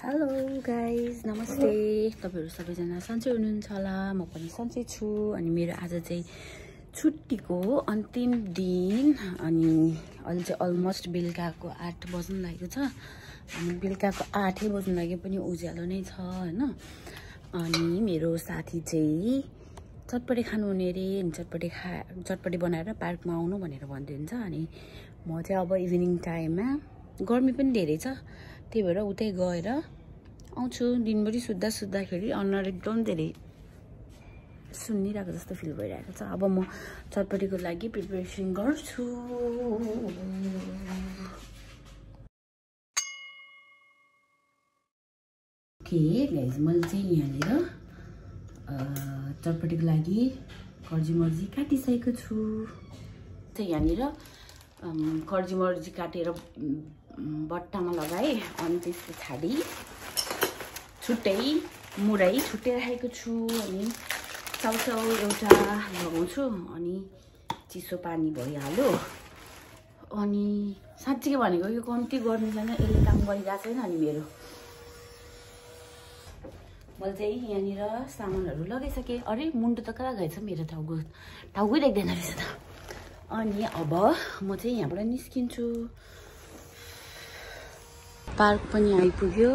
Hello guys, नमस्ते। तपाईहरु सबैजना सन्चै हुनुहुन्छ होला। म पनि सन्चै छु। अनि मेरो आज चाहिँ छुट्टीको अन्तिम दिन अनि अहिले चाहिँ अलमोस्ट बेलुकाको 8 बज्न लागेको छ। अनि बेलुकाको 8 बज्न लागे पनि उज्यालो नै छ हैन। अनि मेरो साथी चाहिँ चटपटे खानु हुने रे, अनि चटपटे बनाएर पार्कमा आउनु भनेर भन्दिन्छ। अनि म चाहिँ अब इभिनिङ टाइममा गर्मी पनि धेरै छ, त्यही भएर उतै गएर आउँछु। दिनभरि सुत्दाखेरि अनुहार एकदम धेरै सुन्निरहेको जस्तो फिल भइरहेको छ। अब म चटपटीको लागि प्रिपरेसन गर्छु। ओके गाइज, मैले चाहिँ यहाँनिर चटपटीको लागि कर्जी काटिसकेको छु। चाहिँ यहाँनिर कर्जी काटेर बट्टामा लगाएँ, अनि त्यस पछाडि छुट्टै मुरै छुट्टै राखेको छु। अनि चाउचाउ एउटा लगाउँछु, अनि चिसो पानी भइहाल्यो। अनि साँच्चै भनेको यो कम्ती गर्मी छैन, यसले काम गरिरहेको छैन। अनि मैले चाहिँ यहाँनिर सामानहरू लगाइसकेँ। अरे मुन्टो त कहाँ गएछ मेरो, टाउकै देख्दैन रहेछ त। अनि अब म चाहिँ यहाँबाट निस्किन्छु। पार्क पनि आइपुग्यो,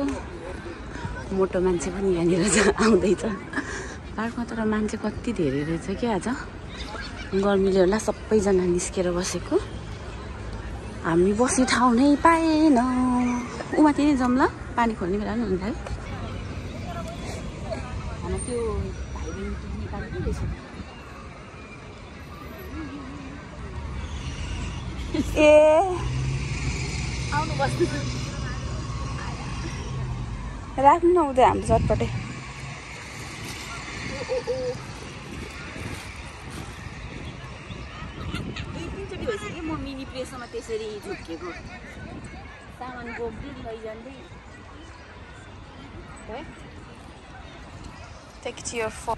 मोटो मान्छे पनि यहाँनिर आउँदैछ। पार्कमा तर मान्छे कति धेरै रहेछ क्या आज। गर्मीले होला सबैजना निस्केर बसेको, हामी बस्ने ठाउँ नै पाएन। उमाथि नै जाऊँ ल, पानी खोल्ने बेला पनि हुन्छ है। त्यो ए आउनु बस्नु राख्नु नहुँदै हाम्रो चटपटे। दुई तिनचोटि भइसक्यो म मिनी प्रेसमा त्यसरी झुक्केको। सामान बोक्दै लैजान्दै Take it to your phone.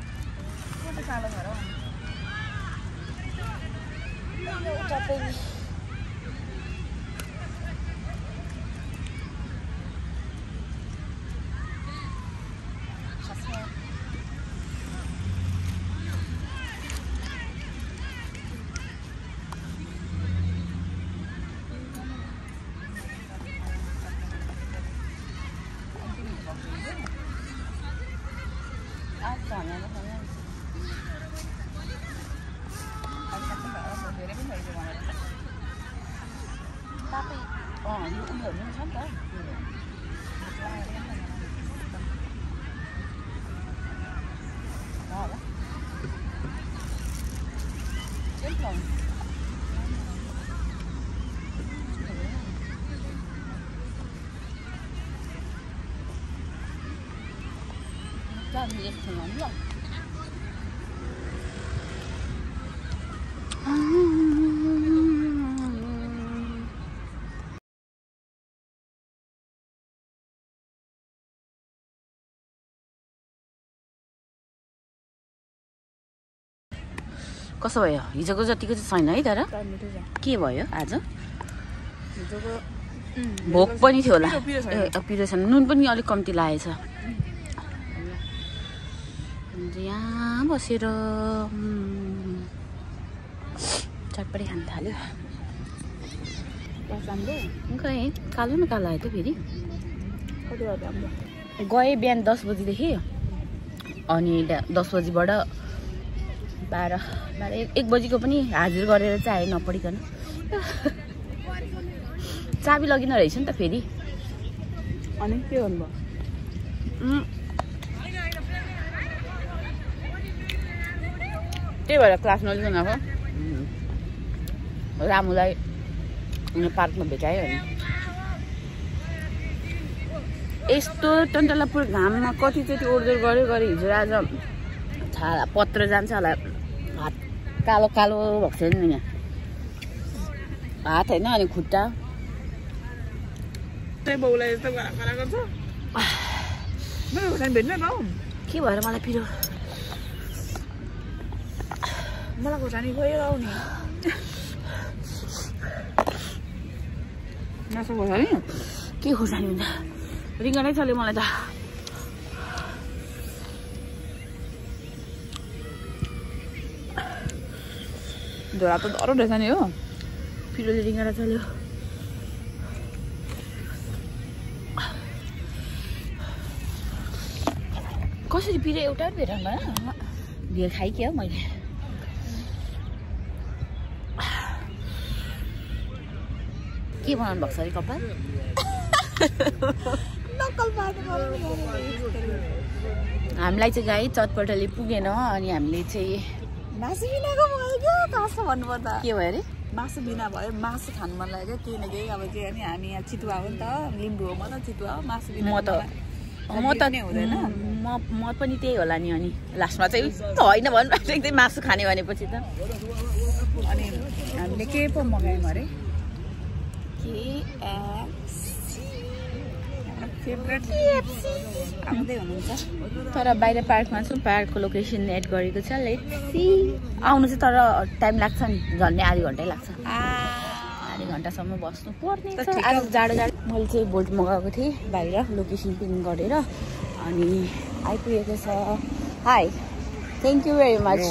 कसो भयो? हिजोको जतिको चाहिँ छैन है, तर के भयो आज? भोक पनि थियो होला, पिरो छैन। नुन पनि अलिक कम्ती लागेछ। यहाँ बसेर चटपटी खान थाल्यो। गएँ, कालो न कालो आयो त फेरि। गएँ बिहान 10 बजीदेखि, अनि 10 बजीबाट 1 बजीको पनि हाजिर गरेर चाहिँ आएँ नपढिकन। चाबी लगिन रहेछ नि त फेरि। अनि के गर्नुभयो? त्यही भएर क्लास नलिकन आएको। रामुलाई पार्कमा भेटायो। अनि यस्तो टन्टलापुर घाममा कतिचोटि ओर्दोर गऱ्यो हिजो आज छाला पत्र जान्छ होला। हात कालो कालो भएको छैन नि, यहाँ हात होइन, अनि खुट्टा के भएर मलाई पिरो। मलाई खोर्सानी गएर आउने के खोर्सानी हुन्छ? रिङ्गा नै चल्यो मलाई त झोडा त डह्रो रहेछ नि हो पिरोले रिङ्गा चल्यो कसरी पिरो एउटा भेटाउनु धेर खाइ क्या मैले के बनाउनु भएको छ अरे कपाल हामीलाई चाहिँ गाई चटपटले पुगेन अनि हामीले चाहिँ मासु बिनाको भयो क्या कसो भन्नुपर्दा के भयो अरे मासु बिना भयो मासु खानु मन लाग्यो केही न केही अब चाहिँ अनि हामी यहाँ चितुवा हो नि त लिम्बू हो म त चितुवा हो मासु बिना म त हुँदैन म पनि त्यही होला नि अनि लास्टमा चाहिँ होइन भन्नु एकदमै मासु खाने भनेपछि त अनि हामीले के पो मगायौँ अरे फेभरेट आउँदै हुनुहुन्छ तर बाहिर पार्कमा छु पार्कको लोकेसन एड गरेको छ लेट्स सी आउनु चाहिँ तर टाइम लाग्छ नि झन्डै आधी घन्टै लाग्छ आधी घन्टासम्म बस्नु पर्ने छ आज जाडो जाडो मैले चाहिँ बोल्ट मगाएको थिएँ बाहिर लोकेसन पिन गरेर अनि आइपुगेको छ hi thank you very much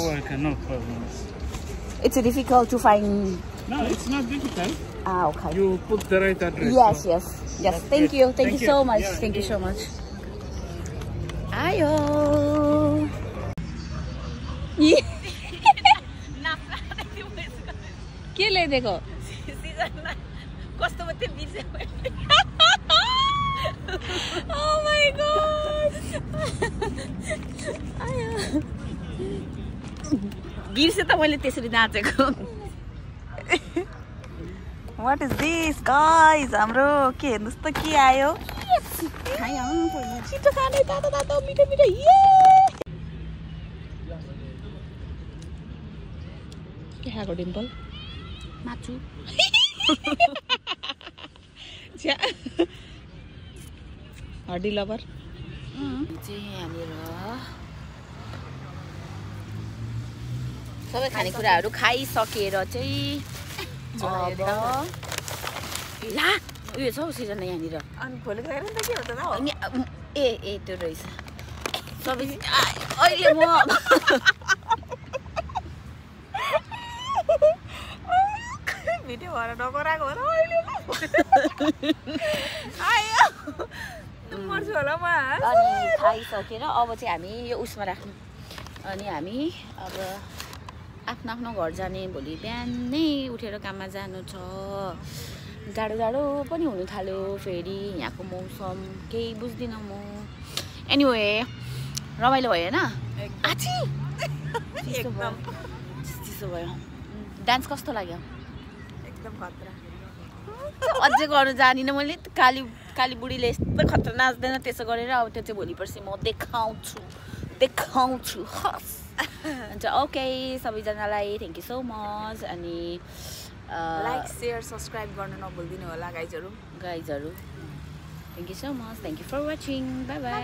it's difficult to find No, it's not difficult. Okay. You put the right address. Yes. Thank you so much. Thank you so much. Ayo. के ल्याइदिएको कस्तो मात्रै बिर्से Oh my god. आयो बिर्से त मैले त्यसरी नाचेको What is this guys? हाम्रो के हेर्नुस् त के आयो छिटो खाने तातो तातो मिठो मिठो के खाएको डिम्पल माछु हड्डी लभर चाहिँ यहाँनिर सबै खानेकुराहरू खाइसकेर चाहिँ अब ला उयो छ हौ सिजन यहाँनिर अनि भोलि गएर नि त के हुन्छ त ए त्यो रहेछ सबै अहिले म भिडियो भएर नगराएको होला अहिले मर्छु होला म अनि खाइसकेर अब चाहिँ हामी यो उसमा राख्नु अनि हामी अब आफ्नो आफ्नो घर जाने भोलि बिहानै उठेर काममा जानु छ जाडो जाडो पनि हुनु थाल्यो फेरि यहाँको मौसम केही बुझ्दिनँ म एनिवे रमाइलो भयो होइन एकदम चिसो भयो डान्स कस्तो लाग्यो एकदम खतरा अझै गर्नु जानिनँ मैले काली बुढीले यस्तो खतरा नाच्दैन त्यसो गरेर अब त्यो चाहिँ भोलि पर्सि म देखाउँछु हस् अन्त ओके सबैजनालाई थ्याङ्क यू सो मच अनि लाइक सेयर सब्सक्राइब गर्न नभुल्दिनु होला गाइजहरू thank you so much thank you for watching bye by